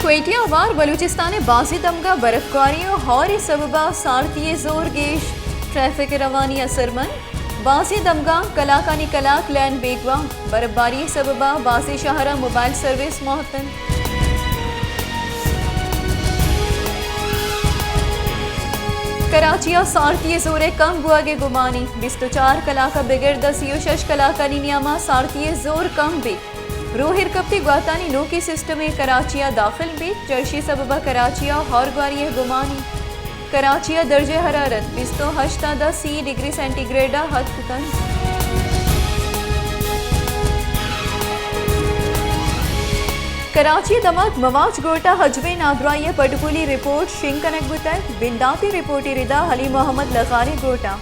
کوئٹہ ء ہوار بلوچستان ء بازیں دمگاں برفگواری ء ہور ء سبب ء سارتی ء زور گیش، ٹریفک ء روانی اثرمند۔ بازیں دمگاں کلاکانی کلاک لین بیگواہ، برفباری ء سبب ء بازیں شہراں موبائل سروس معطل۔ کراچی ء سارتی ء زور ء کم بوگ ء گمانی، بیست ء چار کلاک ء بگر داں سی ء شش کلاکانی نیام ء سارتی ء زور کم بیت۔ روہیرکپتی گواتانی نوکیں سسٹمے کراچی ء داخل بیت، چرشی سبب ء کراچی ء ہورگواری ء گمانی۔ کراچی ء درجہ حرارت بیست ء ہشت ء داں سی ڈگری سینٹی گریڈ ء اتک کنت۔ کراچی ء دمگ مواچ گورٹا حجمیں نادراہی ء پٹگولی رپورٹ شنگ کنگ بوتگ۔ بنداتی رپورٹے ردا حلیم محمد لغاری گورٹا۔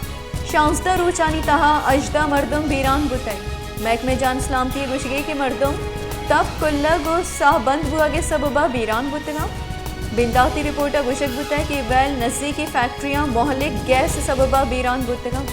شانزدہ روچانی تہا ہژدہ مردم بیران بوتگ۔ محکمہ جان سلامتی ء گوشگے کہ مردم تپ کلگ ء ساہ بند بوگ ء سبب ء بیران بوتگاں۔ بنداتی رپورٹ ء گوشگ بوتگ کہ ویل نزیکی فیکٹریاں مہلک گیس ء سبب ء بیران بوتگاں۔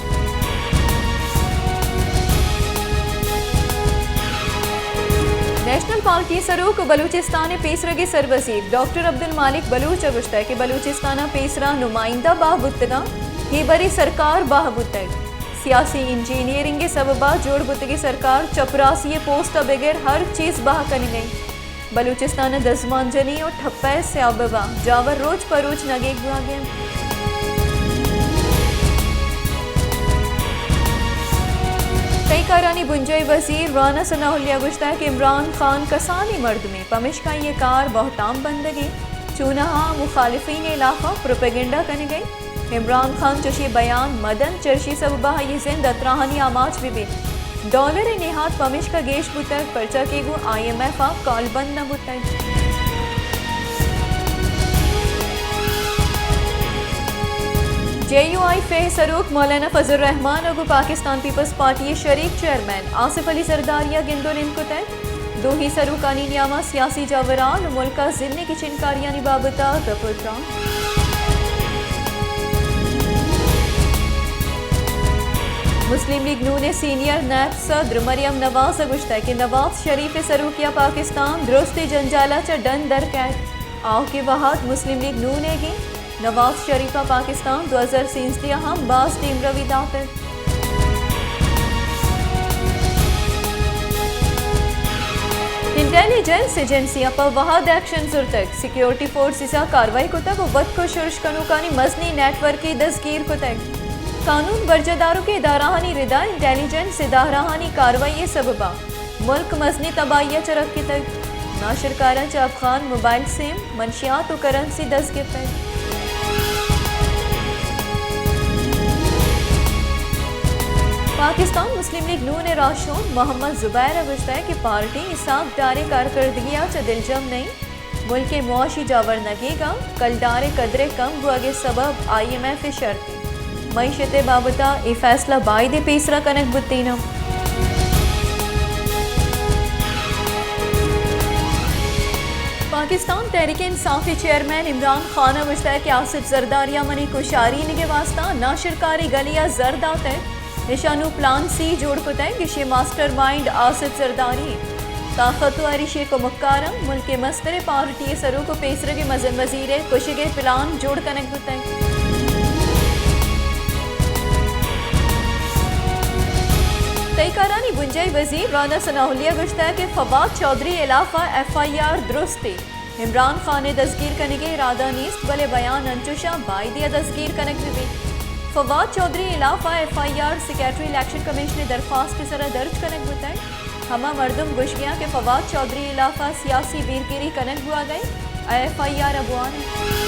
نیشنل پارٹی ء سروک ء بلوچستان ء پیسرگ ء سروزیر ڈاکٹر عبدالمالک بلوچ ء گوشتگ کہ بلوچستان ء پیسرا نمائندہ باہ بوتگاں۔ اے برے سرکار بہا بوتگ۔ سیاسی انجینئرنگ ء سبب ء جوڑ بوتگیں سرکار چپراسی ء پوسٹ ء بگر ہر چیز بہا کنگ ء انت۔ بلوچستان ء دزمانجنی ء ٹھپہ ء سیابب ء جاور روچ پہ روچ نگیگ بوگ ء انت۔ تئی کارانی بنجاہی وزیر رانا ثناء اللہ ء گوشتگ کہ عمران خان کسانیں مردمے، پمشکا آئی ء کار بہتام بندگ ء انت۔ چوناہا مخالفین ء ہلاف ء پروپیگنڈا کنگ ء انت۔ عمران خان چشیں بیان مدنت، چرشی سبب ء آئی ء زند ء تراہانی آماچ بہ بیت۔ ڈالر ء نہاد پمیشکا گیش بوتگ، پرچا کہ گوں آئی ایم ایف ء کالبند نہ بوتگ۔ جے یو آئی فے سروک مولانا فضل الرحمان ء گوں پاکستان پیپلز پارٹی ء شریک چیئرمین آصف علی زرداری ء گند ء نند کتگ۔ دوہیں سروکانی نیاما سیاسی جاوران و ملکا زنی گچین کاریانی بابتا گپ و تران۔ مسلم لیگ نون ء سینئر نیب صدر مریم نواز ء گوشتگ کہ نواز شریف ء سروکیا پاکستان درستیں جنجالا چہ ڈن در کئیت۔ آؤکیں وہد مسلم لیگ نون ء گیں۔ نواز شریف ء پاکستان دو ہزار سیزدہ ء ہم باز دیمروی داتگ۔ انٹیلیجنس ایجنسیاں پہ وہد ایکشن زرتگ، سیکیورٹی فورسز ء کاروائی کتگ و وت کش ارش کنوکانی مزنیں نیٹ ورکے دزگیر کتگ۔ قانون برجاہ داروکیں ادارہانی ردا انٹیلیجنس ادارہانی کاروائی ء سبب ء ملک مزنیں تباہی ء چہ رکتگ۔ ناشرکاراں چہ افغان موبائل سم، منشیات و کرنسی دست گپتگ۔ پاکستان مسلم لیگ نون ء راہشون محمد زبیر ء گوشتگ کہ پارٹی اسحاق ڈار ء کارکردگی ء چہ دلجم نہ انت۔ ملک ء معاشی جاور نگیگ ء کلدار ء قدر ء کم بوگ ء سبب آئی ایم ایف ء شرط انت۔ معیشت ء بابت ء اے فیصلہ بائد ء پیسرا کنگ بوتیناں۔ پاکستان تحریک انصاف ء چیئرمین عمران خان ء گوشتگ کہ آصف زرداری ء منی کشارینگ ء واستہ ناشرکاری گلی ء زر داتگ۔ ایشاں نوں پلان سی جوڑ کتگ، ایشی ماسٹر مائنڈ آصف زرداری انت۔ طاقتور ایشی کمکاراں ملک ء مستریں پارٹی ء سروک و پیسرگیں مزن وزیر ء کشگ ء پلان جوڑ کنگ بوتگ۔ تہی کارانی بنجاہی وزیر رانا ثناء اللہ ء گوشتگ کہ فواد چوہدری ء ہلاف ء ایف آئی آر درست انت۔ عمران خان ء دزگیر کنگ ء ارادہ نیست، بلے بیان انچش ء بائدی ء دزگیر کنگ بہ بیت۔ فواد چوہدری ء ہلاف ء F I R secretary election commission ء درخواست ء سرا درج کنگ بوتگ۔ ہما مردم گوشگیاں کہ فواد چوہدری ء ہلاف ء سیاسی بیرگیری کنگ بوہگ ء انت، ء ایف آئی آر ء بوان انت۔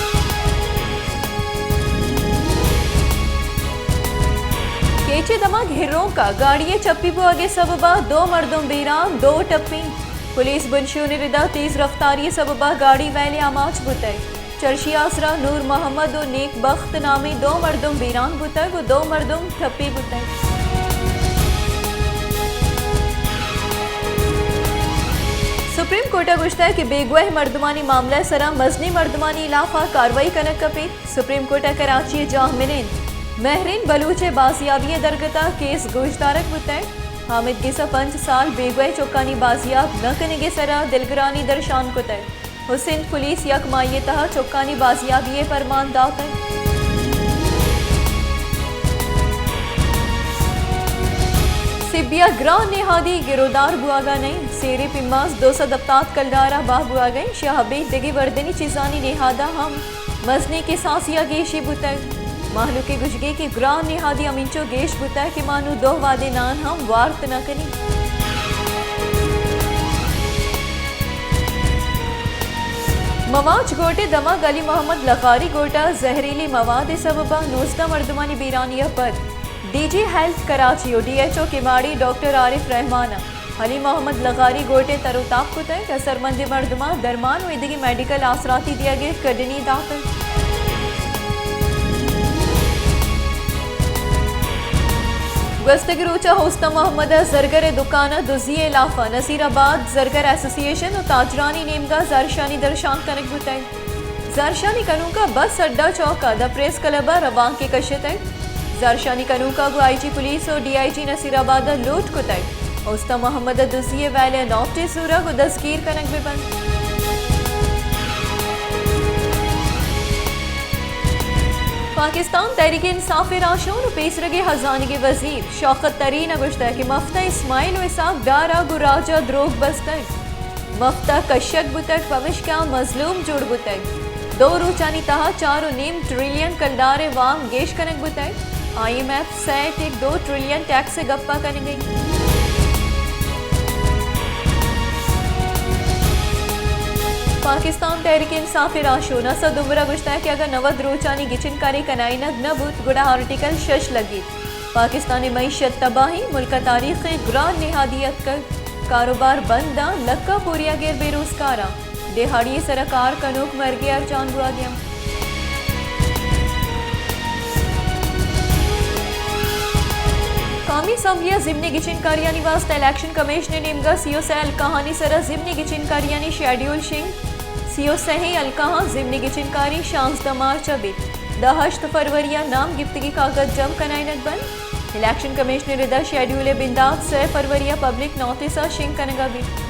کیچ ء دمگ ہرونک ء گاڑی ء چپی بوہگ ء سبب ء دو مردم بیران، دو ٹپی۔ پولیس بنشون ء ردا تیز رفتاری ء سبب ء گاڑی ویل ء آماچ بوتگ۔ چرشی آسرا نور محمد و نیک بخت نامی دو مردم بیران بوتگ و دو مردم ٹپی بوتگ۔ سپریم کورٹ ء گوشتگ کہ بیگواہ مردمانی معاملہ ء سرا مزنیں مردمانی ہلاف ء کاروائی کنگ کپیت۔ سپریم کورٹ ء کراچی ء جاہ منند مہرین بلوچ ء بازیابی ء درگت ء کیس گوشدارگ بوتگ۔ حامد گس ء پنچ سال بیگواہ چکانی بازیاب نہ کنگ ء سرا دلگرانی درشان کتگ۔ ءُ سندھ پولیس یک ماہی ءِ تہا چکانی بازیابی ءِ پرمان داتگ۔ سبی ءَ گران نہادی گرودار بوہگ ءَ نہ اِنت، سیریں پیماز دو سد ہپتاد کلدار ءَ بہا بوہگ ءَ اِنت، شہ ابید دگہ وردنی چیزانی نہاد ءَ ہم مزنیں کساسے ءَ گیشی بوتگ۔ مہلوک ءِ گوشگ اِنت کہ گران نہادی ہمینچو گیش بوتگ کہ ما نوں دو وہدے نان ہم وارت نہ کنیں۔ مواج گوٹ ءِ دمگ علی محمد لغاری گوٹ ءَ زہریلی مواد ءِ سبب ءَ نوزدہ مردمانی بیرانی ءَ پد ڈی جی ہیلتھ کراچی ءُ ڈی ایچ او کماڑی ڈاکٹر عارف رحمان ءَ علی محمد لغاری گوٹ ءَ تر ءُ تاب کتگ، اثرمندیں مردماں درمان ءُ ایدگہ میڈیکل آسراتی دیگ ءِ کڈنی داتگ۔ گوستگیں روچ ءَ ہوستہ محمد ءَ زرگر ءِ دکان ءَ دزی ءِ ہلاف ءَ نصیر آباد زرگر ایسوسی ایشن ءُ تاجرانی نیمگ ءَ زہرشانی درشان کنگ بوتگ۔ زہرشانی کنوک ءَ بس اڈہ چوک ءَ داں پریس کلب ءَ روانکے کشتگ۔ زہرشانی کنوک ءَ گوں آئی جی پولیس ءُ ڈی آئی جی نصیر آباد ءَ لوٹ کتگ۔ اوستہ محمد ءَ دزی ءِ ویل ءِ نوٹس زورگ ءُ دزگیر کنگ بہ بنت۔ پاکستان تحریک انصاف ءِ راہشون ءُ پیسرگیں ہزانگیں وزیر شوکت ترین ءَ گوشتگ کہ مفت ءَ اسماعیل ءُ اسحاق ڈار ءَ گوں راج ءَ دروگ بستگ۔ مفت ءَ کشگ بوتگ، پمشکا مظلوم جوڑ بوتگ۔ دو روچانی تہا چار ءُ نیم ٹریلین کلدار ءِ وام گیش کنگ بوتگ۔ آئی ایم ایف سئے ٹک دو ٹریلین ٹیکس ءِ گپ ءَ کنگ ءَ اِنت۔ پاکستان تحریک انصاف ءِ راہشون اسد عمر ءَ گوشتگ کہ اگاں نود روچانی گچین کاری کنائینگ نہ بوت، گڑا آرٹیکل شش لگیت۔ پاکستان ءِ معیشت تباہ اِنت، ملک ءَ تاریخ ءِ گران نہادی اتکگ، کاروبار بند اَنت، لکاں پوریاگیر بے روزگار اَنت، دیہاڑی ءِ سرا کار کنوک مرگ ءِ ارجان بوہگ ءَ اَنت۔ قومی اسمبلی ءَ ضمنی گچین کاریانی واستہ الیکشن کمیشن ءِ نیمگ ءَ سی ءُ سئے حلقہانی سرا ضمنی گچین کاریانی شیڈیول شنگ۔ سی ءُ سئیں حلقہاں ضمنی گچین کاری شانزدہ مارچ ءَ بیت، داں ہشت فروری ءَ نام گپتگی کاگد جم کنائینگ بنت۔ الیکشن کمیشن ءِ ردا شیڈیول ءِ بندات سئے فروری ءَ پبلک نوٹس ءَ شنگ کنگ ءَ بیت۔